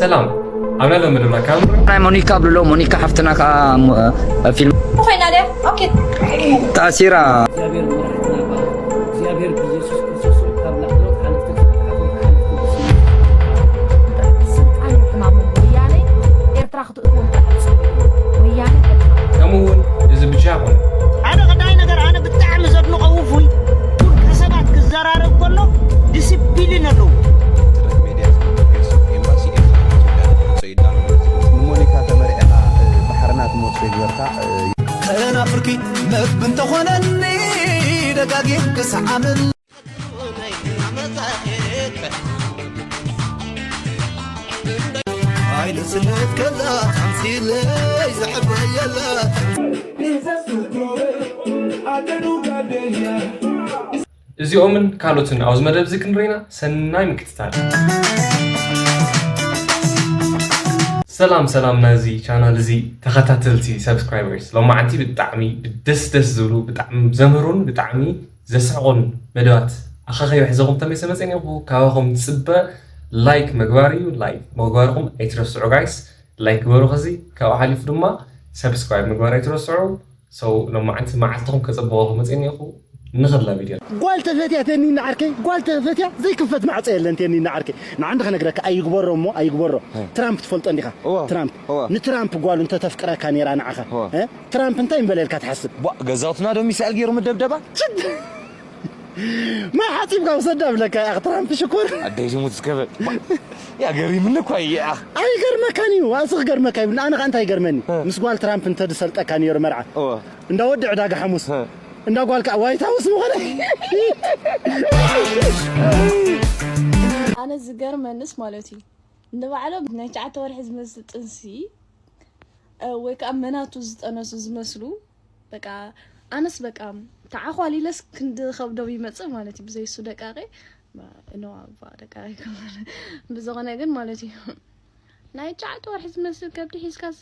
ሰላም። ኣብና ሎሚ ድማ ካብ ናይ ሞኒካ ኣብልሎ፣ ሞኒካ ሓፍትና ከዓ ሞ-፣ ፊልም ኮይና ድያ? ኦኬ። ተኣሲራ። እግዚኣብሔር መራሕትና ይባረክ። እግዚኣብሔር ብኢየሱስ ክርስቶስ ካብ ላዕለዎት ሓለፍቲ ክሳብ ታሕተዎት ሓለፍቲ ብስሙ ስልጣን ሕማሙ ወያነ ኤርትራ ክትእትዎም ተዓጽዩ። ወያነ ኤርትራ። ከምኡ እውን እዚ ብቻ ይኹን። ሓደ ቀዳይ ነገር ኣነ ብጣዕሚ ዘድንቆ ውፉይ ውልቀ ሰባት ክዘራረብ ከሎ ዲሲፕሊን ኣለዎ። ትረት ሜድያ ዝመልከት ኤምባሲ ኤርትራ ኢትዮጵያ ንክመጽኦ ይዳሎ። ንሞኒካ ተመርዒኻ፣ እ፣ ባሕርና ትመጽኦ ይግበርካ፣ እ። ከናፍርኪ መግቢ እንተኾነኒ ደጋጊም ክሰዓምን። ኣይንስነት ከላ ኣምሲለይ ዘዕበየላ። እዚኦምን ካልኦትን ኣብዚ መደብ እዚ ክንርኢና ሰናይ ምክትታል። ሰላም ሰላም ናይዚ ቻናል እዚ ተኸታተልቲ፣ ሰብስክራይበርስ፣ ሎማዓንቲ ብጣዕሚ ብደስ ደስ ዝብሉ፣ ብጣዕሚ ዘምህሩን ብጣዕሚ ዘስሕቑን መደባት ኣኻኺበ ሒዘኹም ተመይሰ መፀ እኒኹ። ካባኹም ዝፅበ ላይክ ምግባር እዩ። ላይክ ምግባርኩም ኣይትረስዑ ጋይስ። ላይክ ግበሩ። ከዚ ካብኡ ሓሊፉ ድማ ሰብስክራይብ ምግባር ኣይትረስዑ። ሰው ሎማዓንቲ መዓልትኹም ከፀበቑ ክመፅእ እኒኹ። ንኸላ ቪድዮ። ጓል ተፈትያ ተኒና ዓርከይ፣ ጓል ተፈትያ ዘይክፈት ማዕፀ የለን። ተኒና ዓርከይ፣ ንዓንዲ ክነግረካ፣ ኣይግበሮ እሞ ኣይግበሮ። እ። ትራምፕ ትፈልጦ እንዲኻ? እወ፣ ትራምፕ። እወ። ንትራምፕ ጓሉ እንተተፍቅረካ ነይራ ንዓኻ። እወ። እ? ትራምፕ እንታይ እምበለ ኢልካ ትሓስብ? ቧ፣ ገዛውትና ዶ ሚሳኤል ገይሩ ምደብደባ? ችድ! ማይ ሓፂብካ ውሰዳ ብለካ፣ ኣኽ ትራምፕ ሽኩር። ኣደይ ዝሙት ዝከበል። ቧ፣ ያ ገሪምኒ እኳ እዩ፣ ኣኽ። ኣይገርመካን እዩ፣ ዋእሲ ክገርመካ ይብል። ኣነ ኸኣ እንታይ ይገርመኒ? እ። ምስ ጓል ትራምፕ እንተድሰልጠካ ነይሩ መርዓ። እወ። እንዳ ወዲ ዕዳጋ ሓሙስ። እ። እንዳ ጓል ከዓ ዋይት ሃውስ ምኾነ። ኣነ ዝገርመንስ ማለት እዩ፣ ንባዕሎም ናይ ትሽዓተ ወርሒ ዝመስል ጥንሲ፣ እ፣ ወይ ከዓ መናቱ ዝጠነሱ ዝመስሉ፣ በቃ፣ ኣነስ በቃ ተዓኳሊለስ ክንዲ ከብዶም ይመጽእ ማለት እዩ፣ ብዘይ እሱ ደቃቂ፣ ባ-፣ እኖ፣ ባ-፣ ደቃቂ ከማን። ብዝኾነ ግን ማለት እዩ፣ ናይ ትሽዓተ ወርሒ ዝመስል ከብዲ ሒዝካስ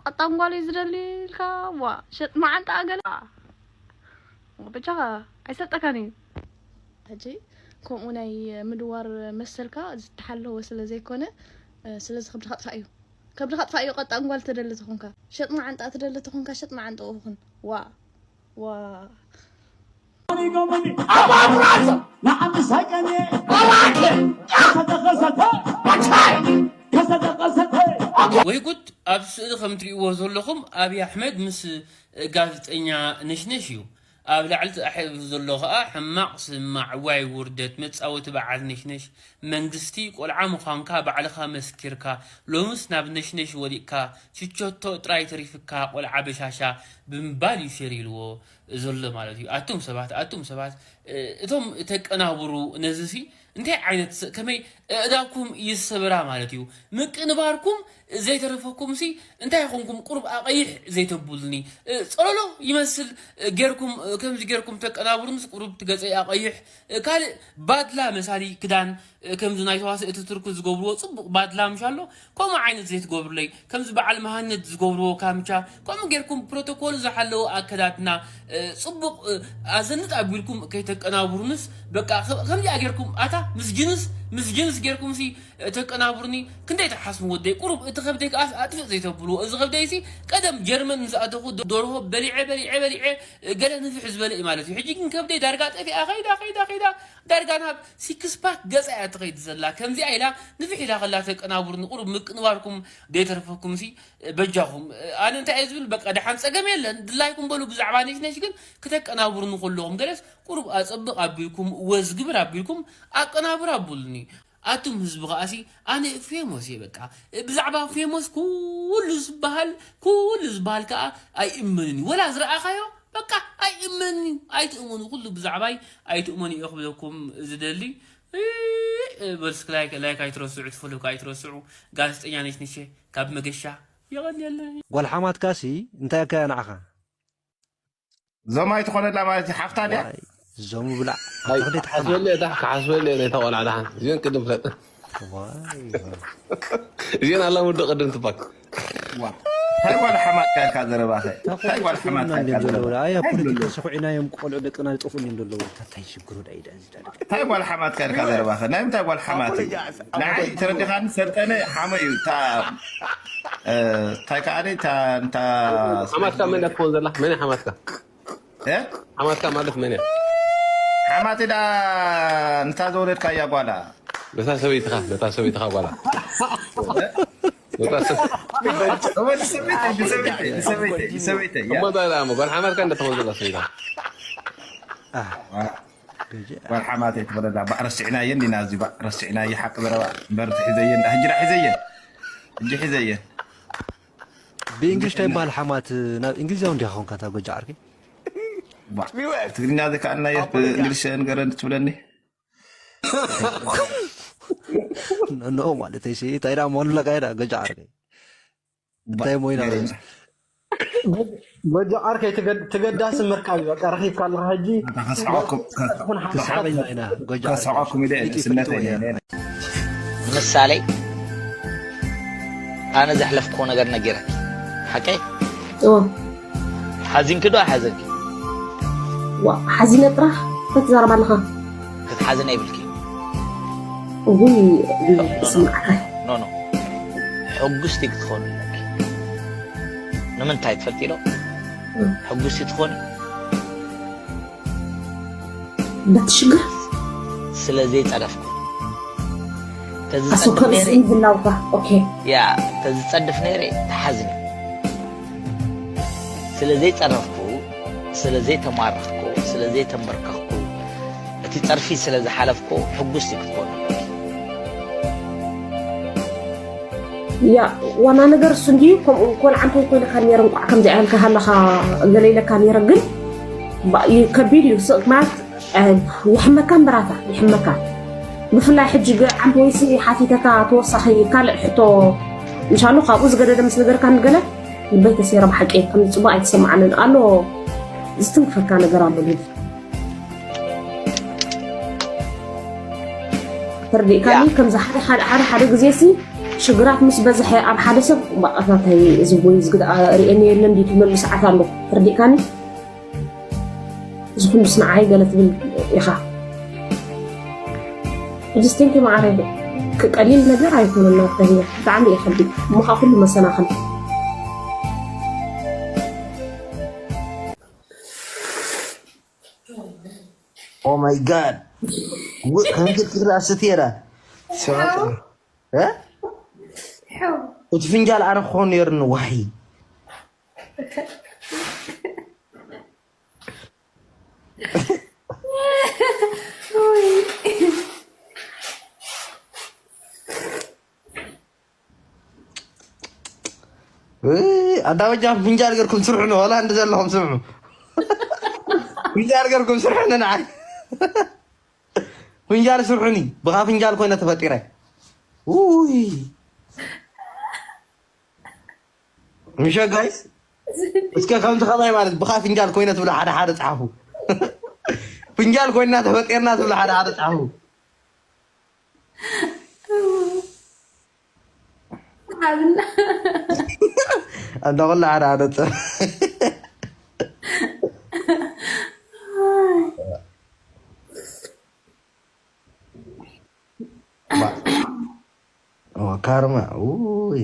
ቀጣን ጓል እዩ ዝደሊ ኢልካ፣ ዋ፣ ሸጥ መዓንጣ ገለ። ብቻ ኣይሰጠካን እዩ። ሕጂ ከምኡ ናይ ምድዋር መሰልካ ዝተሓለወ ስለ ዘይኮነ፣ እ፣ ስለዚ ከብድኻ ጥፋእ እዩ። ከብድኻ ጥፋእ እዩ፣ ቀጣን ጓል ትደሊ ተኾንካ። ሸጥ መዓንጣ ትደሊ ተኾንካ፣ ሸጥ መዓንጣኡ ይኹን። ዋ፣ ዋ። ንዓምሳይ ቀኔ ከሰተኸሰተ፣ ከሰተኸሰተ። ወይ ጉድ! ኣብ ስእሊ ከም ትርእይዎ ዘለኹም ኣብይ ኣሕመድ ምስ ጋዜጠኛ ነሽነሽ እዩ። ኣብ ላዕሊ ተጻሒፉ ዘሎ ኸኣ ሕማቕ ስማዕ፣ ዋይ ውርደት፣ መጻወቲ በዓል ነሽነሽ። መንግስቲ ቆልዓ ምዃንካ ባዕልኻ መስኪርካ፣ ሎምስ ናብ ነሽነሽ ወዲቕካ፣ ችቸቶ ጥራይ ተሪፍካ ቆልዓ በሻሻ ብምባል እዩ ሸር ኢልዎ ዘሎ ማለት እዩ። ኣቱም ሰባት፣ ኣቱም ሰባት፣ እ፣ እቶም ተቀናብሩ ነዚ ሲ እንታይ ዓይነት ስ-፣ ከመይ ኣእዳውኩም ይሰበራ ማለት እዩ። ምቅንባርኩም ዘይተረፈኩም ሲ እንታይ ይኾንኩም? ቁሩብ ኣቐይሕ ዘይተብሉኒ። እ፣ ጸለሎ ይመስል፣ እ፣ ጌርኩም፣ እ፣ ከምዚ ጌርኩም ተቀናብሩንስ ቁሩብ ትገጸይ ኣቐይሕ። እ፣ ካልእ ባድላ መሳሊ ክዳን፣ እ፣ ከምዚ ናይ ተዋስኦ እቲ ቱርክ ዝገብርዎ ጽቡቕ ባድላ ምሽ ኣሎ፣ ከምኡ ዓይነት ዘይትገብሩለይ። ከምዚ በዓል መሃንድ ዝገብርዎ ካምቻ፣ ከምኡ ጌርኩም ፕሮቶኮል ዝሓለወ ኣከዳድና፣ እ፣ ጽቡቕ፣ እ፣ ኣዘንጥ ኣቢልኩም ከይተቀናብሩንስ፣ በቃ፣ ከ-፣ ከምዚኣ ጌርኩም፣ ኣታ፣ ምስ ጅንስ፣ ምስ ጅንስ ጌርኩምሲ፣ እ፣ ተቀናብሩኒ፣ ክንደይ ትሓስሙ ወደይ? ቁሩብ እቲ ከብደይ ከኣስ ኣጥፍእ ዘይተብልዎ። እዚ ከብደይሲ ቀደም ጀርመን ምስ ኣተኹ ዶ-፣ ደርሆ በሊዐ፣ በሊዐ፣ በሊዐ፣ እ፣ ገለ ንፍሕ ዝበለ እዩ ማለት እዩ። ሕጂ ግን ከብደይ ዳርጋ ጠፊኣ፣ ኸይዳ፣ ኸይዳ፣ ኸይዳ፣ ዳርጋ ናብ ሲክስ ፓክ ገጻ እያ ትኸይድ ዘላ። ከምዚኣ ኢላ ንፍሕ ኢላ ከላ ተቀናብሩኒ። ቁሩብ ምቅንባርኩም ዘይተርፈኩምሲ፣ በጃኹም። ኣነ እንታይ እየ ዝብል፣ በቃ፣ ደሓን ጸገም የለን። ድላይኩም በሉ ብዛዕባ ነሽነሽ፣ ግን ክተቀናብሩኒ ከለኹም ገለስ ቁሩብ ኣጸብቕ ኣቢልኩም፣ ወዝ ግብር ኣቢልኩም ኣቀናብር ኣቡልኒ። ኣቱም ህዝቢ ከኣሲ፣ ኣነ ፌሞስ እየ፣ በቃ። ብዛዕባ ፌሞስ ኩሉ ዝበሃል፣ ኩሉ ዝበሃል ከኣ ኣይእመንን እዩ። ወላ ዝረኣኻዮ፣ በቃ፣ ኣይእመንን እዩ። ኣይትእመኑ፣ ኩሉ ብዛዕባይ ኣይትእመኑ እየ ክብለኩም ዝደሊ። እ፣ በል እስኪ ላይክ፣ ላይክ ኣይትረስዑ፣ ትፈልጉ ኣይትረስዑ። ጋዜጠኛ ነሽ ነሽ ካብ መገሻ የቐንየለይ። ጓል ሓማትካሲ እንታይ ኣካያ ንዓኻ? ዞም ኣይትኾነላ ማለት እዩ፣ ሓፍታ ድያ? ዋይ፣ ዞም ብላዕ። ኣይ፣ ተኽሊት ሓማት። ክሓስበሉ እየ፣ ዳሕ ክሓስበሉ እየ፣ ነታ ቆልዓ ደሓን። እዚኦን ቅድም ፍለጥ። ዋይ፣ ዋይ። እዚኦን ኣላ ሙዶ ቅድም ትባል። ዋ። እንታይ ጓል ሓማትካ ኢልካ ዘረባኸ? እንታይ ጓል ሓማትካ ኢልካ ዘረባኸ? ኣያ ፖለቲካ ሰኹዒና እዮም ቆልዑ ደቅና ዝጠፍኡ እዮም ዘለዉ። እንታይ ሽግሩ ዳይ ዳይ ዝዳደ? እንታይ ጓል ሓማትካ ኢልካ ዘረባኸ? ናይ ምንታይ ጓል ሓማት እዩ? ንዓይ ተረዲኻኒ ሰልጠነ ሓመ እዩ። እታ እንታይ ከኣ እታ እንታ ሓማትካ መን እያ ትኸውን ዘላ? መን እያ ሓማትካ? እ? ሓማትካ ማለት መን እያ? ሓማት ዳ እንታ ዘወለድካያ ጓላ። ነታ ሰበይትኻ፣ ነታ ሰበይትኻ ጓላ። ነታ ሰብ- እሞ ንሰበይተይ፣ ንሰበይተይ፣ ንሰበይተይ፣ ንሰበይተይ፣ ያ። እሞ እንታይ ደኣ እሞ ጓል ሓማትካ እንደ ተኸውዘላ ሰበይታ። ጓል ሓማተይ ትበለላ፣ ባእ ረሲዕናዮ እንዲና፣ እዚ ባእ ረሲዕናዮ፣ ሓቂ ዘረባ እምበር፣ እቲ ሒዘየን፣ ዳ ሕጂ ዳ ሒዘየን፣ ሕጂ ሒዘየን። ብእንግሊሽ እንታይ ይበሃል ሓማት? ናብ እንግሊዛዊ እንዲኻ ኾንካ፣ እታ ጎጃ ዓርከይ? ባ፣ ትግርኛ ዘይከኣልናዮ፣ ብእንግሊሽ ንገረኒ ትብለኒ? ኖ፣ ኖ፣ ማለት እሺ፣ እንታይ ደኣ መሆን ለካ ይዳ፣ ገጃ ዓርከይ? እንታይ ሞይና? ገረኒ። ጎጃ ዓርከይ፣ ትገድ-፣ ትገዳሲ ምርካብ እዩ። በቃ፣ ረኺብካ ኣለኻ ሕጂ። ኣታ ከስሕቐኩም፣ ከ-፣ ትኹን ሓደ ሰሓበኛ ኢና፣ ጎጃ ዓርከይ። ከስሕቐኩም ኢለ፣ ኢትዮጵያ ስነተይ ኢትዮጵያ። ኢለ። ምሳሌ፣ ኣነ ዘሕለፍክዎ ነገር ነጊረኪ። ሓቀይ? እዎ። ሓዚንኪ ዶ ኣይሓዘንኪ? ዋ፣ ሓዚነ ጥራሕ ክትዛረብ ኣለኻ። ክትሓዝን የብልኪ። እውይ፣ እውይ፣ ስምዓካ። ኖ፣ ኖ። ሕጉስቲ ክትኾኒ ኣለኪ። ንምንታይ ትፈልጢ ዶ? እም። ሕጉስቲ ትኾኒ? በቲ ሽግር? ስለ ዘይጸደፍኩ። ተዝጸድፍ ኣሶ ነይረ። ምህላውካ። ኦኬ። ያ፣ ተዝጸድፍ ነይረ፣ ተሓዝኒ። ስለ ዘይጸረፍኩ፣ ስለ ዘይተማረኽኩ፣ ስለ ዘይተንበርከኽኩ፣ እቲ ጸርፊ ስለ ዝሓለፍኩ፣ ሕጉስቲ ክትኮኑ ኣለኪ። ያ፣ ዋና ነገር እሱ እንድዩ። ከምኡ ኮን ዓንተይ ኮይንካ ነይረ፣ እንቋዕ ከምዚ ኢልካ ሃለኻ ገለ ኢለካ ነይረ፣ ግን ባ-፣ ዩ-፣ ከቢድ እዩ። ስ-፣ ማለት፣ እ፣ ይሕመካ እምበራታ፣ ይሕመካ። ብፍላይ ሕጂ ገ-፣ ዓንተ ወይሲ ሓቲተካ ተወሳኺ ካልእ ሕቶ፣ ምሻሉ ካብኡ ዝገደደ ምስ ነገርካ ንገለ ልበይ ተሰይረ ብሓቂ፣ ከም ጽቡቕ ኣይተሰማዓንን ኣሎ። ዝትንክፈካ ነገር ኣሎ ግን። ተረዲእካኒ? ያ። ከምዚ ሓደ፣ ሓደ፣ ሓደ፣ ሓደ ግዜ ሲ ሽግራት ምስ በዝሐ ኣብ ሓደ ሰብ፣ "ባእ፣ ናተይ እዚ ወይ እዚ ግዳ ርእየኒ የለን" ድዩ ትብለሉ ሰዓት ኣሎ። ተረዲእካኒ? እዚ ኩሉስ ንዓይ ገለ ትብል ኢኻ። ሕጅስ፣ ቴንኪ መዓረይ። ክ-፣ ቀሊል ነገር ኣይኮነን ናተይ። ብጣዕሚ እዩ ከቢድ። እሞ ኸዓ ኩሉ መሰናኽል። Oh my God። ው-፣ ከምዚ ክላ ስትየራ። ሰዋት። እ? ሕው። እቲ ፍንጃል ኣነ ክኾን ነይሩኒ፣ ዋሂ። ውይ። ውይ፣ ኣዳበጃ ፍንጃል ገርኩም ስርሑ ነው፣ ወላ እንደ ዘለኹም ስምዑ። ፍንጃል ገርኩም ስርሑ ንዓይ። ፍንጃል ስርሑኒ፣ ብኻ ፍንጃል ኮይነ ተፈጢረ። ውይ። ምሸ ጋይስ፣ እስከ ከምዚ ከማይ ማለት ብኻ ፍንጃል ኮይነ ትብሉ ሓደ ሓደ ጻሓፉ። ፍንጃል ኮይና ተፈጢርና ትብሉ ሓደ ሓደ ጻሓፉ። ሓዝና። ኣንዳ ኩሉ ሓደ ሓደ ጸ-፣ ባ-፣ ኦ፣ ካርማ፣ ውይ።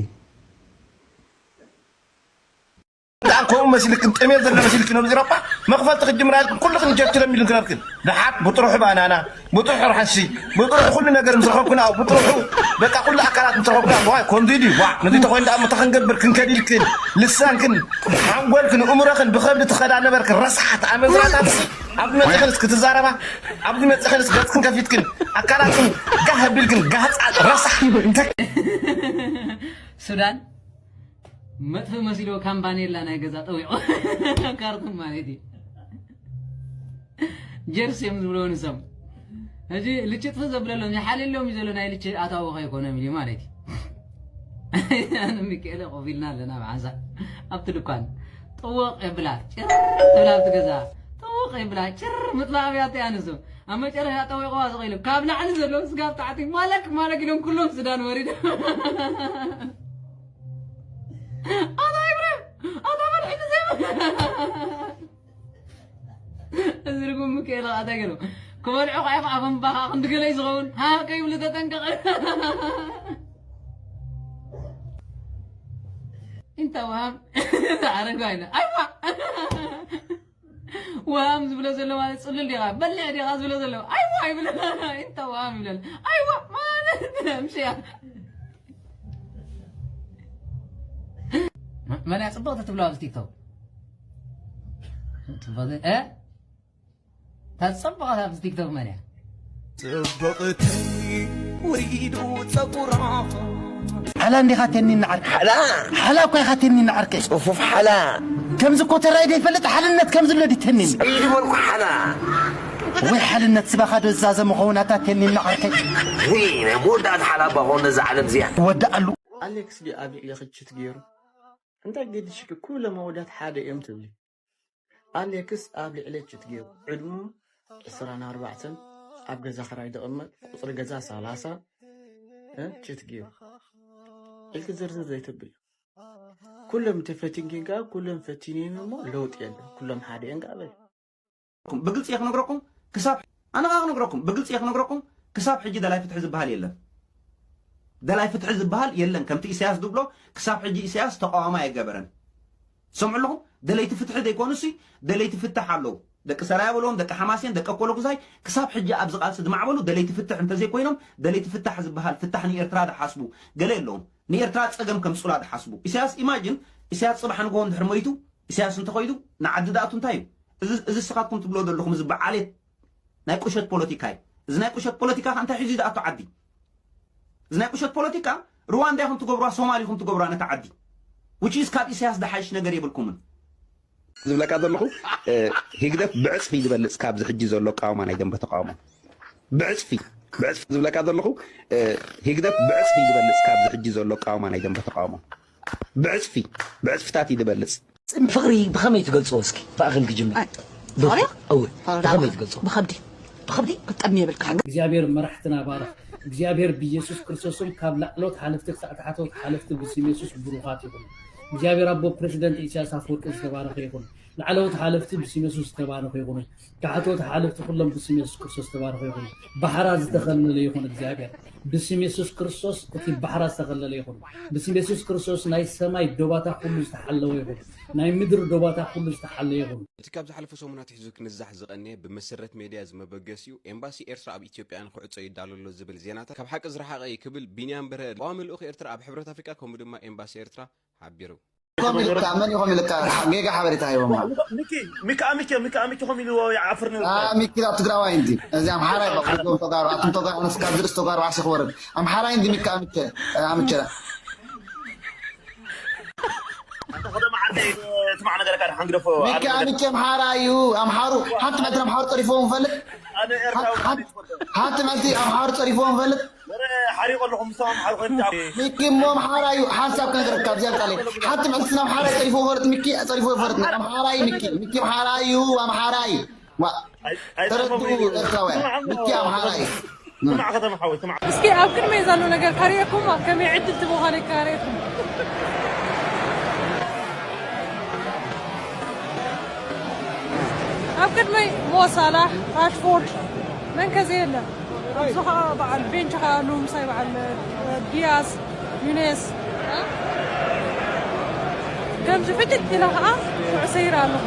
ደኣ ከምኡ መሲልክን ጥሜት ዘሎ መሲልክን ኣብዚ ኤውሮጳ መኽፈልቲ ክትጅምራ ኢልክን ኩልኽን ጀርችለም ኢልክን ነበርክን። ደሓር ብጥርሑ ባናና፣ ብጥርሑ ራሕሲ፣ ብጥርሑ ኩሉ ነገር ምስ ረኸብክን ኣብኡ ብጥርሑ በቃ ኩሉ ኣካላት ምስ ረኸብክን ኣብኡ ዋይ ከምዚ ድዩ? ዋ፣ ነዚ ተኾይኑ ደኣ ምታ ክንገብር ክንከድ ኢልክን ልሳንክን ሓንጎልክን እምሮኽን ብኸብዲ ትኸዳ ነበርክን ረሳሓት ኣመንዝራታት። ኣብዚ መጺኽንስ ክትዛረባ፣ ኣብዚ መጺኽንስ ገጽክን ከፊትክን ኣካላትክን ጋህ ኣቢልክን ጋህጻጽ ረሳሕ። ሱዳን መጥፍእ መሲልዎ ካምባኔላ ናይ ገዛ ጠዊቑ። ካርቱም ማለት እዩ። ጀርሲ እዮም ዝብልዎ ንሶም። ሕጂ ልቺ ጥፍእ ዘብለሎም፣ ይሓልየሎም እዩ ዘሎ ናይ ልቺ ኣታዊ ከይኮኖም ኢሉ ማለት እዩ። ኣነ ሚካኤለ ኮፍ ኢልና ኣለና ኣብ ሓንሳእ ኣብቲ ድኳን። ጥውቕ የብላ፣ ጭር ትብል ኣብቲ ገዛ። ጥውቕ የብላ፣ ጭር ምጥፋእ ኣብያቶ እያ ንሱ። ኣብ መጨረሻ ጠዊቕዋ ስቕ ኢሉ፣ ካብ ላዕሊ ዘሎ ስጋብ ታሕቲ ማለክ ማለክ ኢሎም ኩሎም ሱዳን ወሪዶም። ኣታ ኢብራሂም! እዚ ርጉም ሚካኤል ኸኣ እንታይ ገይሩ? ክበልዑ ኸዓ ኢኹ ኣብ እምባኻ ክንዲ ገለ እዩ ዝኸውን። ሃ ከይብሉ ተጠንቀቕ። እንተ ወሃም ኣረጋይና። ኣይዋ! ወሃም ዝብሎ ዘሎ ማለት ጽሉል ዲኻ? በሊሕ ዲኻ ዝብሎ ዘሎ? ኣይዋ ይብሎ። እንተ ወሃም ይብለል። ኣይዋ ማለት ምሽያ። መ-፣ መን እያ ጽብቕቲ ትብሎ ኣብዚ ቲክቶክ? ጽብቕቲ፣ እ? እታ ጽብቕቲ ኣብዚ ቲክቶክ መን እያ? ጽብቕተይ ውሪዱ ጸጉራ። ሓላ እንዲኻ ተኒን ዓርከይ። ሓላ። ሓላ እኮ ኢኻ ተኒን ዓርከይ። ጽፉፍ ሓላ። ከምዚ እኮ ተራይ ዘይፈልጥ ሓልነት ከምዚ ኣሎ ድዩ ተኒን? ጸሊም በልኩ ሓላ። ወይ ሓልነት ስባኻ ዶ ዝዛዘሙ ኸውን ኣታ ተኒን ዓርከይ። ወይ ናይ መወዳእታ ሓላ እባ ኾን ነዛ ዓለም እዚኣ። ወዳኣሉ። ኣሌክስ ድዩ ኣብ ልዕሊ ክችት ገይሩ? እንታይ ገዲሽኪ? ኩሎም ኣወዳት ሓደ እዮም ትብሊ። ኣሌክስ ኣብ ልዕሊ ችት ገይሩ። ዕድሙ ዕስራን ኣርባዕተን፣ ኣብ ገዛ ክራይ ዝቕመጥ፣ ቁጽሪ ገዛ ሰላሳ፣ እ፣ ችት ገይሩ። ኢልኪ ዝርዝር ዘይትብል። ኩሎም ተፈቲንኪን ከኣ፣ ኩሎም ፈቲነን እሞ ለውጢ የለን። ኩሎም ሓደ እዮም ከኣ በል። ብግልጺ እየ ክነግረኩም፣ ክሳብ፣ ኣነ ከኣ ክነግረኩም፣ ብግልጺ እየ ክነግረኩም፣ ክሳብ ሕጂ ደላይ ፍትሒ ዝበሃል የለን። ደላይ ፍትሒ ዝበሃል የለን። ከምቲ ኢሳያስ ዝብሎ፣ ክሳብ ሕጂ ኢሳያስ ተቃዋማይ ኣይገበረን። ትሰምዑ ኣለኹም? ደለይቲ ፍትሒ ዘይኮኑሲ፣ ደለይቲ ፍታሕ ኣለዉ። ደቂ ሰራየ በልዎም፣ ደቂ ሓማሴን፣ ደቂ ኣኮለጉዛይ፣ ክሳብ ሕጂ ኣብዚ ቃልሲ ዝማዕበሉ ደለይቲ ፍትሕ እንተዘይኮይኖም፣ ደለይቲ ፍታሕ ዝበሃል፣ ፍታሕ ንኤርትራ ዝሓስቡ ገለ የለዉን። ንኤርትራ ጸገም ከምጽኡላ ዝሓስቡ። ኢሳያስ፣ ኢማጂን፣ ኢሳያስ ጽባሕ ንግሆ እንድሕር ሞይቱ፣ ኢሳያስ እንተኸይዱ፣ ንዓዲ ዝኣቱ እንታይ እዩ? እዚ፣ እዚ ስኻትኩም ትብሎ ዘለኹም፣ እዚ ብዓሌት ናይ ቁሸት ፖለቲካ እዩ። እዚ ናይ ቁሸት ፖለቲካ ከ እንታይ ሒዙ ዝኣቱ ዓዲ? እዚ ናይ ቁሸት ፖለቲካ ሩዋንዳ ኢኹም ትገብሩዋ፣ ሶማል ኢኹም ትገብሩዋ ነታ ዓዲ። Which is ካብ ኢሳያስ ዝሓይሽ ነገር የብልኩምን። ዝብለካ ዘለኹ፣ እ፣ ህግደፍ ብዕጽፊ ዝበልጽ ካብዚ ሕጂ ዘሎ ኣቃውማ ናይ ደንበ ተቃውሞ። ብዕጽፊ፣ ብዕጽፊ ዝብለካ ዘለኹ፣ እ፣ ህግደፍ ብዕጽፊ ዝበልጽ ካብዚ ሕጂ ዘሎ ኣቃውማ ናይ ደንበ ተቃውሞ። ብዕጽፊ፣ ብዕጽፍታት እዩ ዝበልጽ። ፍቕሪ ብኸመይ ትገልጽዎ እስኪ? ብኣኺ ክጅምር። ኣይ፣ ብኸ-፣ ፍቕሪ? እወ፣ ፍቕሪ ብኸመይ ትገልጽዎ? ብኸብዲ። ብኸብዲ ክጠሚ የብልካ። እግዚኣብሔር መራሕትና ባርኽ። እግዚኣብሔር ብኢየሱስ ክርስቶስም ካብ ላዕሎት ሓለፍቲ ክሳዕ ታሕቶት ሓለፍቲ ብስም የሱስ ብሩኻት ይኹኑ። እግዚኣብሔር ኣቦ ፕረዚደንት ኢሳያስ ኣፈወርቂ ዝተባረኸ ይኹን። ላዕለዎት ሓለፍቲ ብስም የሱስ ዝተባረኹ ይኹኑ። ታሕተዎት ሓለፍቲ ኩሎም ብስም የሱስ ክርስቶስ ዝተባረኹ ይኹኑ። ባሕራ ዝተኸለለ ይኹን እግዚኣብሔር። ብስም የሱስ ክርስቶስ እቲ ባሕራ ዝተኸለለ ይኹን። ብስም የሱስ ክርስቶስ ናይ ሰማይ ዶባታ ኩሉ ዝተሓለወ ይኹን። ናይ ምድሪ ዶባታ ኩሉ ዝተሓለወ ይኹን። እቲ ካብ ዝሓለፈ ሰሙናት ሒዙ ክንዛሕ ዝቐነየ ብመሰረት ሜድያ እዚ መበገሲኡ ኤምባሲ ኤርትራ ኣብ ኢትዮጵያ ንክዕጾ ይዳሎ ኣሎ ዝብል ዜናታት ካብ ሓቂ ዝረሓቐ እዩ ክብል ቢንያም በርሀ ተቃዋሚ ልኡኽ ኤርትራ ኣብ ሕብረት ኣፍሪቃ ከምኡ ድማ ኤምባሲ ኤርትራ ሓቢሩ። ኢኹም ኢልካ፣ መን ኢኹም ኢልካ? ጌጋ ሓበሬታ ሂቦም ኣሎ። ሚኪ፣ ሚኪ ኣሚቸ፣ ሚኪ ኣሚቸ ኾም ኢልዎ ይዓፍር ነይሩ። አ፣ ሚኪ ኣብ ትግራዋይ እንዲ። እዚ ኣምሓራይ በቃ፣ እዞም ተጋሩ፣ ኣቱም ተጋሩ፣ ኣነስ ካብ ዝርእስ ተጋሩ ዓሲ ክወርድ። ኣምሓራይ እንዲ ሚኪ ኣሚቸ፣ አ፣ ኣምቸ። ኣንተ ኸደ መዓልቲ ትማዕ ነገረካ ድሓን ግደፎ። ሚኪ ኣሚቸ ኣምሓራ እዩ። ኣምሓሩ፣ ሓንቲ መዓልቲ ኣምሓሩ ጸሪፍዎም ፈልጥ? ኣነ ኤርትራዊ ሓንቲ መዓልቲ ኣምሓሩ ጸሪፍዎም ፈልጥ? ወረ ሓሪቆ ኣለኹ፣ ምስ ኣምሓሩ ኮይነ። ሚኪ እሞ ኣምሓራ እዩ። ሓንሳብ ከነግረካ፣ ኣብዚኣ ምጻለይ። ሓንቲ መዓልቲ ኣምሓራ ጸሪፍዎ ፈልጥ? ሚኪ ጸሪፍዎ ፈልጥ? ኣምሓራ እዩ ሚኪ። ሚኪ ኣምሓራ እዩ፣ ኣምሓራ እዩ። ዋ፣ ኣይ-፣ ኣይ-፣ ተረድኡ ተረድኡ። ኤርትራውያን። ስማዕ፣ ሚኪ ኣምሓራ እዩ። ስማዕ ከተማ ሓወይ፣ ስማዕ። እስኪ ኣብ ቅድመይ ዘሎ ነገር ከርእየኩም፣ ከመይ ዕድልቲ ምዃነይ ከርእየኩም። ኣብ ቅድመይ ሞ ሳላሕ፣ ራሽፎርድ፣ መን ከ ዘየለ? ኣብዚ ኸኣ በዓል ቤንች ኸኣ ኣሎ፣ ምሳይ በዓል ዲያዝ፣ ዩኔስ። ከምዚ ፍጥጥ ኢለ ኸኣ ኩዕሶ ይርኢ ኣለኹ።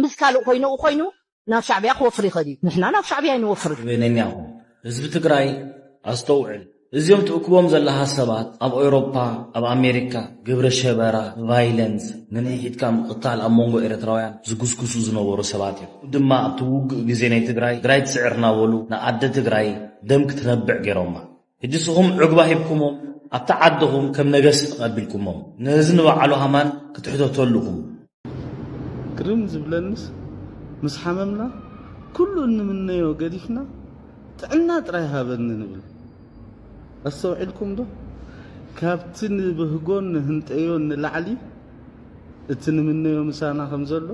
ምስ ካልእ ኮይኑ፣ ኮይኑ ናብ ሻዕብያ ክወፍር ይኽእል እዩ። ንሕና ናብ ሻዕብያ ኣይንወፍርን። በይነኛ ኹን። ህዝቢ ትግራይ ኣስተውዕል። እዚኦም ትእክቦም ዘለኻ ሰባት ኣብ ኤውሮፓ፣ ኣብ ኣሜሪካ ግብረ ሸበራ፣ ቫይለንስ፣ ንንሒትካ ምቕታል ኣብ መንጎ ኤርትራውያን ዝጉስጉሱ ዝነበሩ ሰባት እዮም። ድማ ኣብቲ ውግእ ግዜ ናይ ትግራይ፣ ትግራይ ትስዕር እናበሉ ንኣደ ትግራይ ደም ክትነብዕ ገይሮማ። ሕጂ ንስኹም ዕጉባ ሂብኩሞም፣ ኣብታ ዓድኹም ከም ነገስቲ ተቐቢልኩሞም። ነዚ ንባዕሉ ሃማን ክትሕተተሉ ኢኹም። ግርም ዝብለንስ፣ ምስ ሓመምና ኩሉ እንምነዮ ገዲፍና ጥዕና ጥራይ ሃበኒ ንብል። ኣስተውዒልኩም ዶ? ካብቲ ንብህጎን ንህንጠዮን ንላዕሊ እቲ ንምነዮ ምሳና ከም ዘሎ።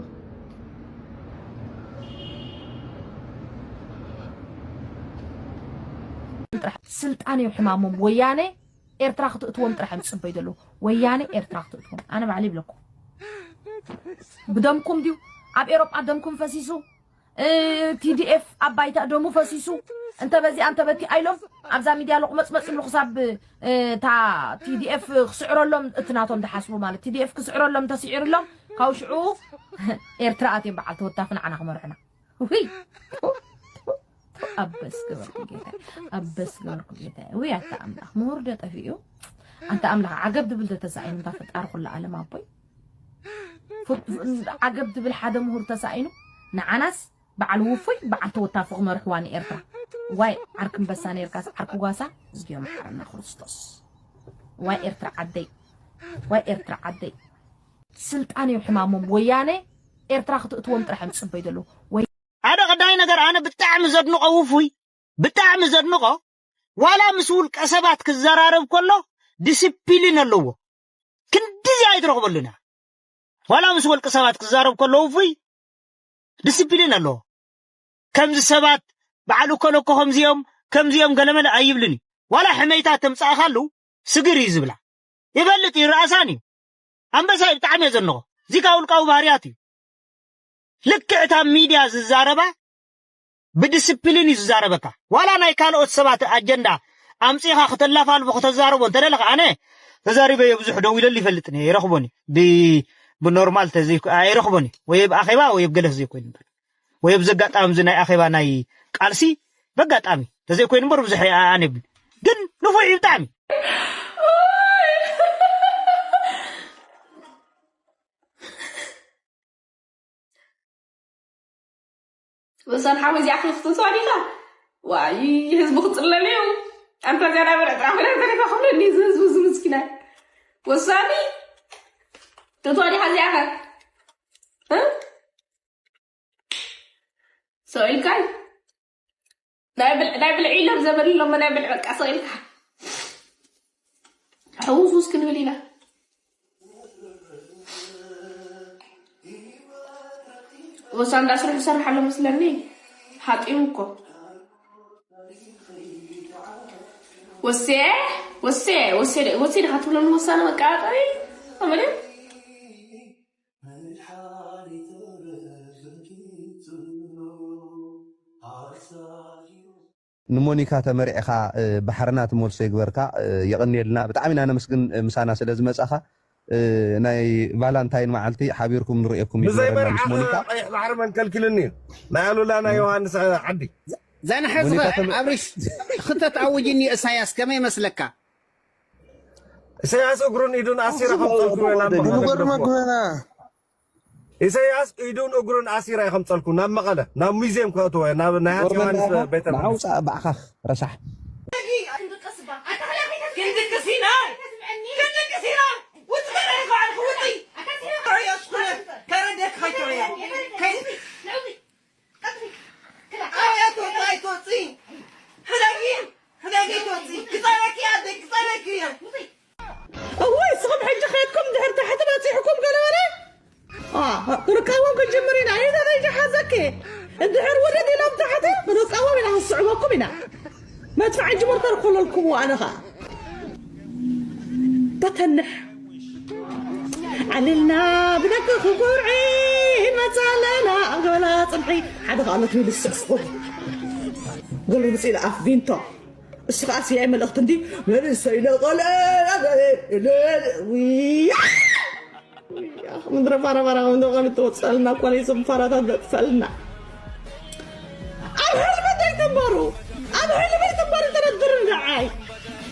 ስልጣን እዩ ሕማሞም። ወያነ ኤርትራ ክትእትዎም ጥራሕ እዮም ዝጽበዩ ዘለዉ። ወያነ ኤርትራ ክትእትዎም። ኣነ ባዕለይ ይብለኩም። ብደምኩም ድዩ ኣብ ኤሮጳ ደምኩም ፈሲሱ? እ፣ ቲ ዲ ኤፍ ኣብ ባይታ ደሙ ፈሲሱ፣ እንተ በዚኣ እንተ በቲ ኣይሎም ኣብዛ ሚድያ ሎቕመጽመጽ ይብሉ ክሳብ፣ እ፣ እታ ቲ ዲ ኤፍ ክስዕረሎም፣ እቲ ናቶም ዝሓስቡ ማለት ቲ ዲ ኤፍ ክስዕረሎም ተስዒርሎም፣ ካብ ሽዑ ኤርትራ ኣትዮም በዓል ተወታፍ ንዓና ክመርሑና። ውይ፣ ኣበስ ገበርኩ ጌታ፣ ኣበስ ገበርኩ ጌታ። ውይ ኣታ ኣምላኽ፣ ምሁር ዶ ጠፊኡ? ኣንታ ኣምላኽ፣ ዓገብ ድብል ዶ ተሳኢኑ? እንታ ፈጣሪ ኩሉ ዓለም ኣቦይ፣ ፉ-፣ ፉ-፣ ዓገብ ድብል ሓደ ምሁር ተሳኢኑ፣ ንዓናስ በዓል ውፉይ፣ በዓል ተወታፊ ክመርሕዋ ንኤርትራ። ዋይ ዓርኪ ኣንበሳ ነርካስ ዓርኪ ጓሳ፣ እዝግዮ መሓረና ክርስቶስ። ዋይ ኤርትራ ዓደይ፣ ዋይ ኤርትራ ዓደይ። ስልጣን እዩ ሕማሞም። ወያነ ኤርትራ ክትእትዎም ጥራሕ እዮም ዝጽበዩ ዘለዉ። ወይ ሓደ ቀዳማይ ነገር ኣነ ብጣዕሚ ዘድንቆ ውፉይ፣ ብጣዕሚ ዘድንቆ ዋላ ምስ ውልቀ ሰባት ክዘራረብ ከሎ ዲሲፕሊን ኣለዎ። ክንድዚ ኣይትረኽበሉን እያ። ዋላ ምስ ወልቂ ሰባት ክዛረብ ከሎ ውፉይ ዲሲፕሊን ኣለዎ። ከምዚ ሰባት በዓል እኮ ነኮ ከምዚኦም፣ ከምዚኦም ገለመለ ኣይብልን እዩ። ዋላ ሕመይታ ተምጻእካሉ ስግር እዩ ዝብላ። ይበልጥ እዩ፣ ርኣሳን እዩ። ኣንበሳ እዩ፣ ብጣዕሚ እየ ዘድንቖ። እዚ ካብ ውልቃዊ ባህርያት እዩ። ልክዕ እታ ሚድያ ዝዛረባ ብዲስፕሊን እዩ ዝዛረበካ። ዋላ ናይ ካልኦት ሰባት ኣጀንዳ ኣምጺኻ ክተላፋልፎ ክተዛረቦ እንተደለኻ፣ ኣነ ተዛሪበዮ ብዙሕ ደው ኢለሉ ይፈልጥን እየ፣ ይረኽቦን እዩ። ብ-፣ ብኖርማል ተዘይኮ-፣ ኣይረኽቦን እዩ። ወይ ኣብ ኣኼባ ወይ ኣብ ገለ ተዘይኮይኑ እምበር። ወይ ኣብዚ ኣጋጣሚ እዚ ናይ ኣኼባ ናይ ቃልሲ በጋጣሚ ተዘይኮይኑ እምበር ብዙሕ ኣነ ይብል። ግን ንፉዕ እዩ ብጣዕሚ። ወሳን ሓወይ እዚኣ ክትፍትዋ ዲኻ? ዋይ ህዝቢ ክጽለል እዩ። ኣንታ እዚኣ ናብ ርዕጥራ ፍረ ተሪፋ ክብለኒ እዚ ህዝቢ እዚ ምስኪናይ። ወሳኒ ትፍትዋ ዲኻ እዚኣ ኸ? እ? ሰው ኢልካይ? ናይ ብልዕ፣ ናይ ብልዕ ኢሎም ዘበልሎም ናይ ብልዕ በቃ ሰው ኢልካ። ሕውስ ውስ ክንብል ኢና። ወሳ እንዳ ስርሑ ይሰርሕ ኣሎ መስለኒ። ሓጢኡ እኮ። ወሴ፣ ወሴ፣ ወሴ፣ ወሴ ዲኻ ትብለኒ ወሳነ መቃጠሪ? ኣመለ? ንሞኒካ ተመሪዕኻ፣ እ፣ ባሕርና ትመልሶ ይግበርካ። እ፣ የቐንየልና። ብጣዕሚ ኢና ነመስግን፣ እ፣ ምሳና ስለ ዝመጻኻ። እ፣ ናይ ቫላንታይን መዓልቲ ሓቢርኩም ንርእየኩም እዩ ብዘይ ዝነበረና ምስ መርዓ ሞኒካ። ቀይሕ ባሕሪ መን ከልኪልኒ እዩ? ናይ ኣሉላ ናይ ዮሃንስ፣ እ፣ ዓዲ። ዛና ሓዚ ሞኒካ ተመ- ኣብርሽ፣ ክተት ኣውጅኒ እሳያስ ከመይ ይመስለካ? ኢሳያስ እግሩን ኢዱን ኣሲረ ከምጸልኩ ኢና። ንምገርመ ኩና። ኢሳያስ ኢዱን እግሩን ኣሲረ እየ ከምጸልኩ ናብ መቐለ፣ ናብ ሙዚየም ከእትዎ እየ፣ ናብ ናይ ሃጺ ዮሃንስ ቤተ መንግስቲ። ንዓውጻእ ባዕኻኽ ረሳሕ። እዋይ እስኹም ሕጂ ኸድኩም ድሕር ታሕቲ በፂሕኩም ገለበለ ክንቃወም ክንጅምር ኢና። ይዛ ዘይጃ ሓዘኪ እንድሕር ውርድ ኢሎም ታሕቲ ክንቃወም ኢና፣ ክንስዕበኩም ኢና። መድፍዕ እንጂ ሞርተር ኮለልኩምዎ ኣነ ኸዓ ተተንሕ ዓሊልና ብደቂ ክጉርዒ ንመፅእ ኣለና ኣብ ገበላ ፅንሒ ሓደ ከኣሎት ኢሉ ዝስዕስዑ ገሉ ምፅእ ኢሉ ኣፍ ቪንቶ እሱ ከዓ ስያይ መልእኽቲ እንዲ መንእሰይ ነቐለ ምድረ ፋራፋራ ከምዶ ከም ትወፀልና እኮ ነይዞም ፋራታት ዘጥፈልና ኣብ ሕልሚ ደይትንበሩ ኣብ ሕልሚ ትንበሩ ተረድሩ ንዓይ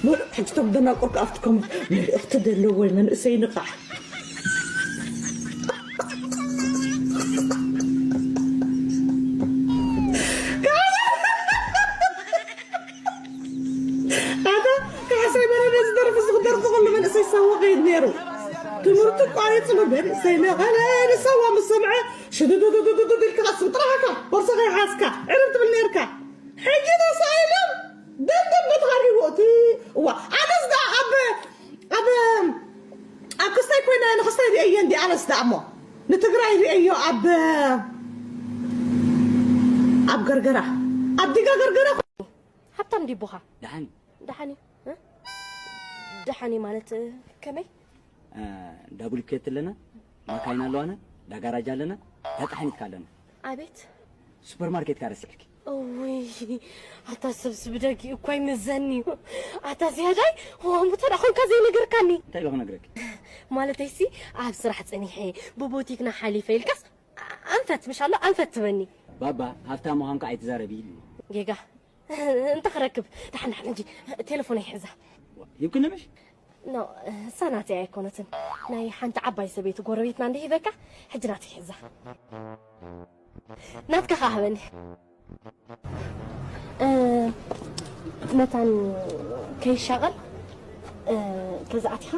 ሙሉእ ሕጂ ቶም ደናቁር ከኣፍትኮም መልእኽቲ ደለዎ መንእሰይ ንቓሕ ኣታ ካሕሳይ በለ ነዚ ደርፊ እዚ ክደርፊ ከሎ መንእሰይ ሳዋ ከይድ ነይሩ ትምህርቱ ቋሪፅሉ መንእሰይ መቐለ ንሳዋ ምስ ሰምዐ ሽዱዱዱዱዱዱ ኢልካ ስም ጥራሕካ ቦርሳ ከይሓዝካ ዕርብ ትብል ነይርካ ሕጂ ተሳኢሎም ደንደን በትኻ ሪዎ እቲ እዋ ኣነስ ደኣ ኣብ ኣብ ኣብ ክስታይ ኮይነ ንክስታይ ርእየ እንዲ ኣነስ ደኣ እሞ ንትግራይ ርእዮ ኣብ ኣብ ገርገራ ኣብ ዲጋ ገርገራ ሃብታም ዲቡኻ ደሓን ደሓን እዩ እ? ደሓን እዩ ማለት እ፣ ከመይ ዳቡሊኬት ኣለና ማካይና ኣለዋና፣ ዳጋራጅ ኣለና፣ ዳጣሕኒትካ ኣለና። ኣቤት። ሱፐርማርኬትካ ረሲዕኪ። እውይ፣ ኣታ ሰብስብ ደጊ እኳ ይምዘኒ እዩ። ኣታ ዝያዳይ፣ ዋሙ ተዳ ኾንካ ዘይነገርካኒ። እንታይ ኢለ ክነግረኪ? ማለተይሲ፣ ኣብ ስራሕ ጸኒሐ፣ ብቦቲክና ሓሊፈ ኢልካስ፣ ኣንፈት፣ ምሻሎ፣ ኣንፈት ትበኒ። ባባ፣ ሃብታም ምዃንካ ኣይትዛረቢ ኢሉ። ጌጋ። እንተ ክረክብ፣ ደሓን ደሓን እንጂ፣ ቴሌፎን ኣይሕዛ። ሂብክኒ ምሽ? ኖ፣ እሳ ናተይ ኣይኮነትን። ናይ ሓንቲ ዓባይ ሰበይቲ ጎረቤትና እንደ ሂበካ፣ ሕጂ ናተይ ሕዛ። ናትካ ኸዓ ሃበኒ። እ፣ መታን ከይሻቐል፣ እ፣ ተዛኣቲኻ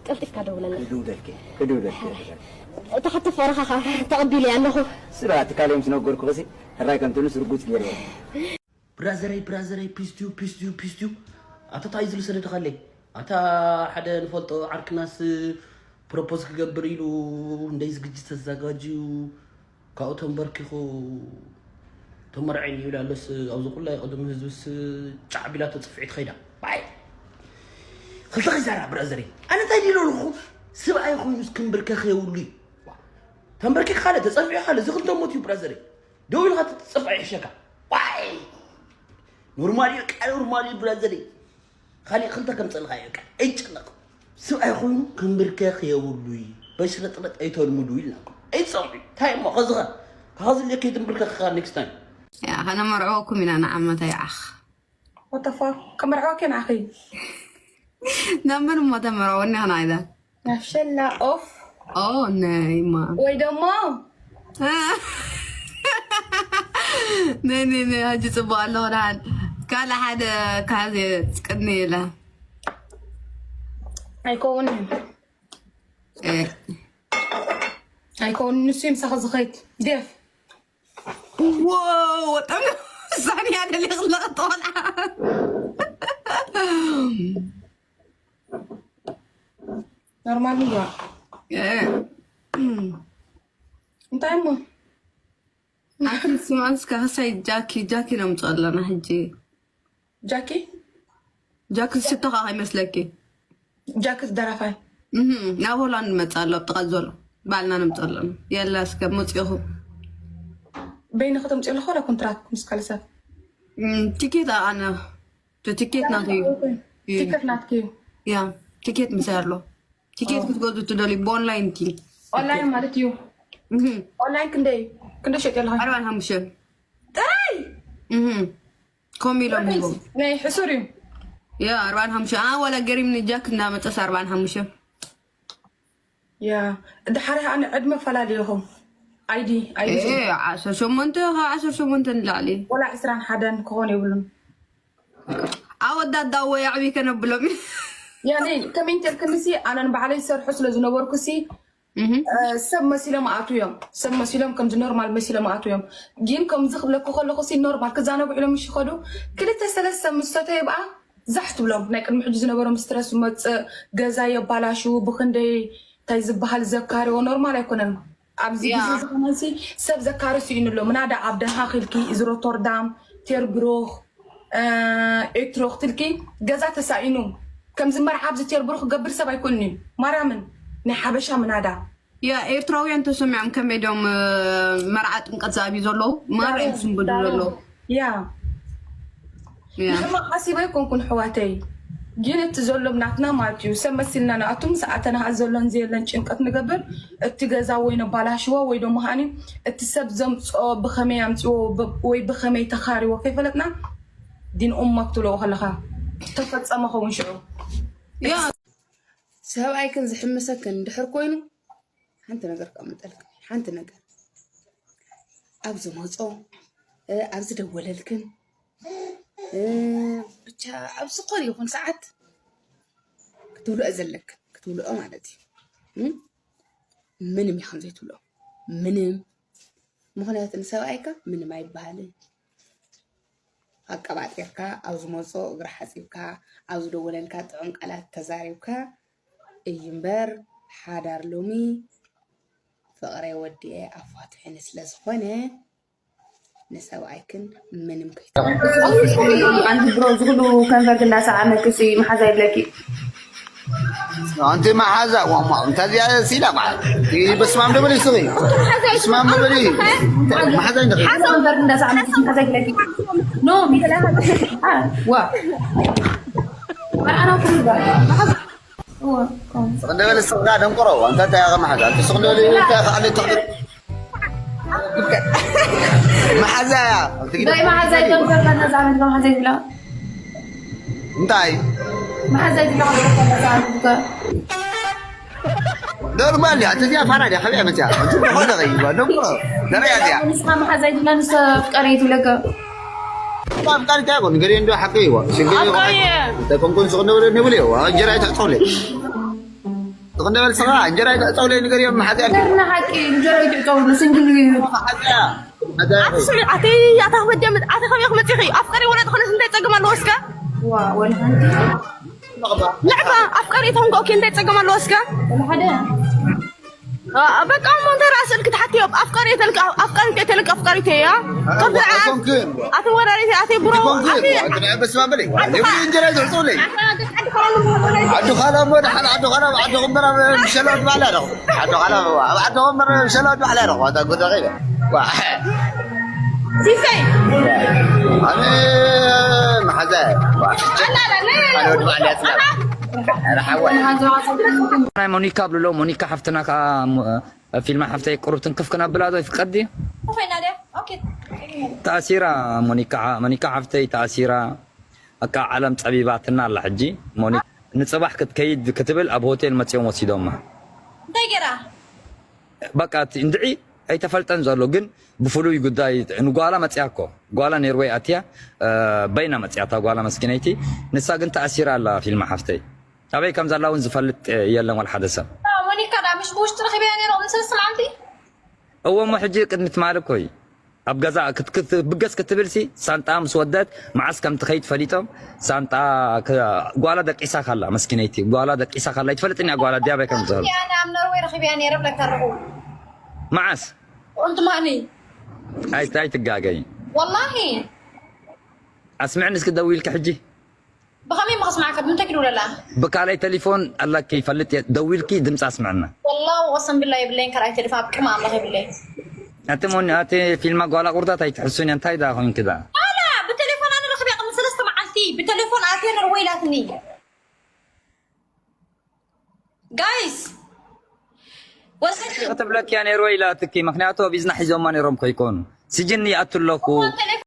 ቀልጢፍካ ደውለለይ። ክድውለልኪ፣ ክድውለልኪ። እታ ሕቶ ፈረኻ ኸዓ ተቐቢለያ ኣለኹ። ስራ ትካለይ ምስ ነገርኩ ኸሲ፣ ሕራይ ከም ትንስ ርጉጽ ገይርዎ። ብራዘረይ፣ ብራዘረይ፣ ፒስቲዩ፣ ፒስቲዩ፣ ፒስቲዩ። ኣታ ታይ ዝሉ ሰደድኻለይ? ኣታ ሓደ ንፈልጦ ዓርክናስ ፕሮፖዝ ክገብር ኢሉ እንደይ ዝግጅት ተዘጋጅዩ፣ ካብኡ ተንበርኪኹ ተመርዐኒ ይብል ኣሎስ፣ ኣብዚ ኩላይ ቅድሚ ህዝብስ ጫዕ ቢላ ተጽፍዒት ኸይዳ። ባይ! ክልተ ኸይዛራ ብራዘረይ። ኣነ እንታይ ድሎ ኣለኹ? ስብኣይ ኾይኑስ ክንብርከኽ የብሉይ። ተንበርኪኽ ካለ፣ ተጸፊዑ ካለ፣ እዚ ክልተ ሞት እዩ ብራዘረይ። ደው ኢልካ ተጸፍዐ ይሕሸካ። ባይ! ኖርማል እዩ፣ ቃል ኖርማል እዩ ብራዘረይ። ካሊእ ክልተ ከም ጸልኻ እዩ፣ ቃል ኣይጨነቕ። ስብኣይ ኾይኑ ክንብርከኽ የብሉይ። በሽረጥረጥ ኣይተልምዱ ኢልናኩም። ኣይትጸምዑ። እንታይ እሞ፣ ኸዝኸ? ካኸዝልየ ከይትንብርከኽ ኔክስት ታይም። ያ፣ ኸነመርዕወኩም ኢና ንዓመታ ይዓኽ። What the fuck? ከመርዕወኪ ንዓኺ። ናብ መን እሞ ተመርዕወኒ ኸና ኢዛ? ናብ ሸላ ኦፍ። ኦ፣ ነይማ። ወይ ደሞ ነይ፣ ነይ፣ ነይ፣ ሕጂ ጽቡቕ ኣለኹ ደሓን። ካልእ ሓደ ካዜ ጽቅኒ ኢለ። ኣይከውንን። እ፣ ኣይከውንን፣ ንሱ እዩ ምሳኺ ዝኸይድ። ዴፍ። ዎ፣ ወጠም ሳንያ ደሊቕ ለቕጥ ቆልዓ። ኖርማል ምግባ። እ፣ እንታይ እሞ? ኣቲ ስማንስ ካሳይ ጃኪ፣ ጃኪ ነምጽኦ ኣለና ሕጂ። ጃኪ? ጃኪ ዝሽቶ ኸዓ ከይመስለኪ። ጃኪ ደራፋይ። እህ፣ ናብ ሆላንድ መጽእ ኣሎ፣ ኣብ ጥቓ ዘሎ። ባዕልና ነምጽእ ኣለና። የላ፣ እስከ መጺኹ። በይንኺ ተምጽኡ ኣለኹ፣ ወላ ኮንትራት ምስ ካልእ ሰብ? እም፣ ቲኬት ኣነ፣ እቲ ቲኬት ናተይ እዩ። እዩ። ቲኬት ናትኪ እዩ። ያ፣ ቲኬት ምሳይ ኣሎ። ቲኬት ክትገዙ ትደልዩ፣ ብኦንላይን ቲ። ኦንላይን ማለት እዩ። እህ፣ ኦንላይን ክንደይ? ክንደይ ሸጥ ኣለኻ? ኣርባን ሓሙሽተን። ጥራይ? እህ፣ ከምኡ ኢሎም ሂቦም። ናይ ሕሱር እዩ። ያ፣ ኣርባን ሓሙሽተን። ኣ፣ ወላ ገሪምኒ ጃክ እናመጸስ ኣርባን ሓሙሽተን። ያ፣ ድሓር ኣነ ዕድመ ፈላልየኹም። ኣይዲ፣ ኣይዲ። እ፣ ዓሰርተ ሸሞንተ ካብ ዓሰርተ ሸሞንተ ንላዕሊ። ወላ ዕስራን ሓደን ክኾን የብሉን። ኣወዳት ዳዎ የዕብይ ከነብሎም። ያኔ ከመይ እንተልክንሲ ኣነን ባዕለይ ዝሰርሑ ስለ ዝነበርኩሲ እህ፣ እ፣ ሰብ መሲሎም ኣቱ እዮም። ሰብ መሲሎም ከምዚ ኖርማል መሲሎም ኣቱ እዮም። ግን ከምዚ ክብለኩ ከለኹ ሲ ኖርማል ክዛነቡ ኢሎም ምሽ ይኸዱ። ክልተ ሰለስተ ምስ ሰተዩ ብኣ ዛሕ ትብሎም። ናይ ቅድሚ ሕጂ ዝነበሮም ስትረስ መጽእ፣ ገዛ የባላሽው፣ ብኽንደይ እንታይ ዝበሃል ዘካርዎ ኖርማል ኣይኮነን። ኣብዚ ያ። ግዜ ዝኾነሲ ሰብ ዘካሪ ስኢኑ ኣሎ። ምናዳ ኣብ ደንሃክ ኢልኪ፣ እዚ ሮቶርዳም፣ ቴርብሮክ፣ እ፣ ኤትሮክ ትልኪ ገዛ ተሳኢኑ። ከምዚ መርዓ ኣብዚ ቴርብሮክ ክገብር ሰብ ኣይኮንን እዩ። ማርያምን ናይ ሓበሻ ምናዳ። ያ፣ ኤርትራውያን ተሰሚዖም ከመይ ዶም፣ እ፣ መርዓ ጥምቀት ዝኣብዩ ዘለዉ? ማርያም ዝስንብዱ ዘለዉ። ያ። ያ። ንሕማቕ ሓሲበ ኣይኮንኩን ኣሕዋተይ። ግን እቲ ዘሎም ናትና ማለት እዩ። ሰብ መሲልና ንኣቱ ምስ ኣተና ዘለዎን ዘየለን ጭንቀት ንገብር። እቲ ገዛ ወይ ነባላሽዎ ወይ ደሞ ሃኒ እቲ ሰብ ዘምጽኦ ብኸመይ ኣምጽዎ ብ-፣ ወይ ብኸመይ ተኻሪዎ ከይፈለጥና ዲን ኡማ ክትብልዎ ከለኻ ተፈጸመ ኸውን ሽዑ። ያ። ሰብኣይክን ዝሕምሰክን እንድሕር ኮይኑ ሓንቲ ነገር ከቐምጠልክን እየ። ሓንቲ ነገር ኣብ ዝመጾ፣ እ፣ ኣብ ዝደወለልክን፣ እ፣ ብቻ ኣብ ዝኾነ ይኹን ሰዓት ክትብልኦ ዘለክን፣ ክትብልኦ ማለት እዩ። እም? ምንም ኢኽን ዘይትብልኦ። ምንም። ምኽንያቱ ንሰብኣይካ ምንም ኣይበሃልን። ኣቀባጢርካ፣ ኣብ ዝመጾ እግሪ ሓጺብካ፣ ኣብ ዝደወለልካ ጥዑም ቃላት ተዛሪብካ እዩ እምበር፣ ሓዳር ሎሚ ፍቕረይ ወዲኤ ኣፋትሑኒ ስለ ዝኾነ፣ ንሰብኣይክን ምንም ከይትብሊ። ኣንቲ ብሮ ዝኽሉ ከንፈርክ እንዳሰዓመክሲ መሓዛ ይብለኪ። ኣንቲ መሓዛ ዋማ እንተ እዚኣ ሲላ በዓል በስማም ደበሊ ስኺ በስማም ደበሊ መሓዛ ይንደኺ ሓሳብ እምበር እንዳሰኣነት መሓዛ ይግለኪ ኖ ሚትላ ዋ ኣና ኩሉ ባ ስኽ ደበሊ ስኻ ደንቆሮ እንተ እንታይ ያኸ መሓዛ እንተ ስኽ ደበሊ እንታይ ያኸ ኣለ ተኽብር መሓዛ እያ ዳይ መሓዛ ይገብር ነዛ ዓመት መሓዛ ይብላ እንታይ መሓዛ ይብላ ነዛ ዓመት ኖርማል እያ። እቲ እዚኣ ፋራ ድያ? ከቢያ መፅያ። እቲ ዝኾነ ኸይባ ደሞ ንሪኣ እዚኣ። ንስኻ መሓዛይ ትብላ ንሳ ኣፍቃሪ ትብለካ። ኣፍቃሪ እንታይ ይኾን? ንገሪዮ እንዶ ሓቂ ይዋ። ሽግር ይዋ። ኣፍቃሪ እየ። እንታይ ኮንኩን ስቕ ንብል ንብል ይዋ። እንጀራ ይትዕፀውለይ። ስቕ ንብል ስኻ እንጀራ ይትዕፀውለይ ንገሪዮ መሓዛይ። ገርና ሓቂ እንጀራ ይትዕፀውሉ ስንግል እዩ። መሓዛያ። መሓዛያ። ኣቲ ስሚ ኣቲ ኣታ ክበጀምት ኣቲ ከቢያ ክመፅኺ ኣፍቃሪ ወላ ዝኾነስ እንታይ ፀገም ኣለዎ እስከ? ዋ ወላ ሓንቲ። ልዕባ ኣፍቃሪት ኾንካ ኦኬ እንታይ ጸገም ኣለዎ እስከ ሓደ በቃ እሞ እንታይ ራስል ክትሓትዮ ኣፍቃሪት ልክ ኣፍቃሪት እየ ተልክ ኣፍቃሪት እያ ከብዛ ኣቲ ወራሪት ኣቲ ብሮ ኣቲ በስማ በለይ እንጀራ ይዘርፅውለይ ዓዲ ኻላ እሞ ደሓን ዓዲ ኻላ ዓዲ ኽምበራ ምሸላ ትባዕላ ዶ ዓዲ ኻላ ኣብ ዓዲ ኽምበራ ምሸላ ትባዕላ ዶ ኣታ ጉዳይ ሲሰይ ኣነ መሓዛ ኣነ ወዲ ባዕሊ ኣፅላ ናይ ሞኒካ ብልሎ ሞኒካ ሓፍትና ከዓ ፊልማ ሓፍተይ ቅሩብ ትንክፍ ክነብላ ዶ ይፍቀድ ድዩ? ተኣሲራ ሞኒካ ሞኒካ ሓፍተይ ተኣሲራ በቃ ዓለም ፀቢባትና ኣላ ሕጂ ሞኒ ንፅባሕ ክትከይድ ክትብል ኣብ ሆቴል መፂኦም ወሲዶማ እንታይ ገይራ በቃ እንድዒ ኣይተፈልጠን ዘሎ ግን ብፍሉይ ጉዳይ ንጓላ መፅያ እኮ ጓላ ኔርወይ ኣትያ በይና መፅያ እታ ጓላ መስኪነይቲ ንሳ ግን ተኣሲራ ኣላ ፊልማ ሓፍተይ ኣበይ ከም ዘላ እውን ዝፈልጥ የለን ዋላ ሓደ ሰብ ሞኒካ ዳ ምሽ ብውሽጢ ረኺበያ ነይረ ምስ ሰለስተ መዓልቲ እወ እሞ ሕጂ ቅድሚ ትማሊ እኮ እዩ ኣብ ገዛ ክትብገስ ክትብል ሲ ሳንጣ ምስ ወደት መዓስ ከም ትኸይድ ፈሊጦም ሳንጣ ጓላ ደቂሳ ካላ መስኪነይቲ ጓላ ደቂሳ ካላ ይትፈልጥን እያ ጓላ ዲያበይ ከም ትኸል ኣብ ኖርወይ ረኺበያ ነይረ ብለካ ኣለኹ መዓስ ቁንትማኒ ኣይትጋገይ ወላሂ ኣስምዕኒ እስኪ ደዊልኪ ሕጂ ብኸመይ መኸስማዕካ ብምንታይ ክድውለላ ብካልኣይ ቴሌፎን ኣለኪ ይፈልጥ እየ ደዊልኪ ድምፂ ኣስምዕና ወላ ወቅሰም ብላ የብለይን ካልኣይ ቴሌፎን ኣብ ቅድሚ ኣምላኽ የብለይን ኣቲ ሞኒ ኣቲ ፊልማ ጓላ ቁርዳት ኣይትሕሱን እንታይ ዳ ኮይንኪ ዳ ኣላ ብቴሌፎን ኣነ ረኽብያ ቅድሚ ሰለስተ መዓልቲ ብቴሌፎን ኣትየ ነርወ ኢላትኒ ጋይስ ክትብለኪ እያ ነይሩ ኢላትኪ ምክንያቱ ኣብ ኢዝና ሒዞማ ነይሮም ከይኮኑ ስጅን ይኣቱ ኣለኹ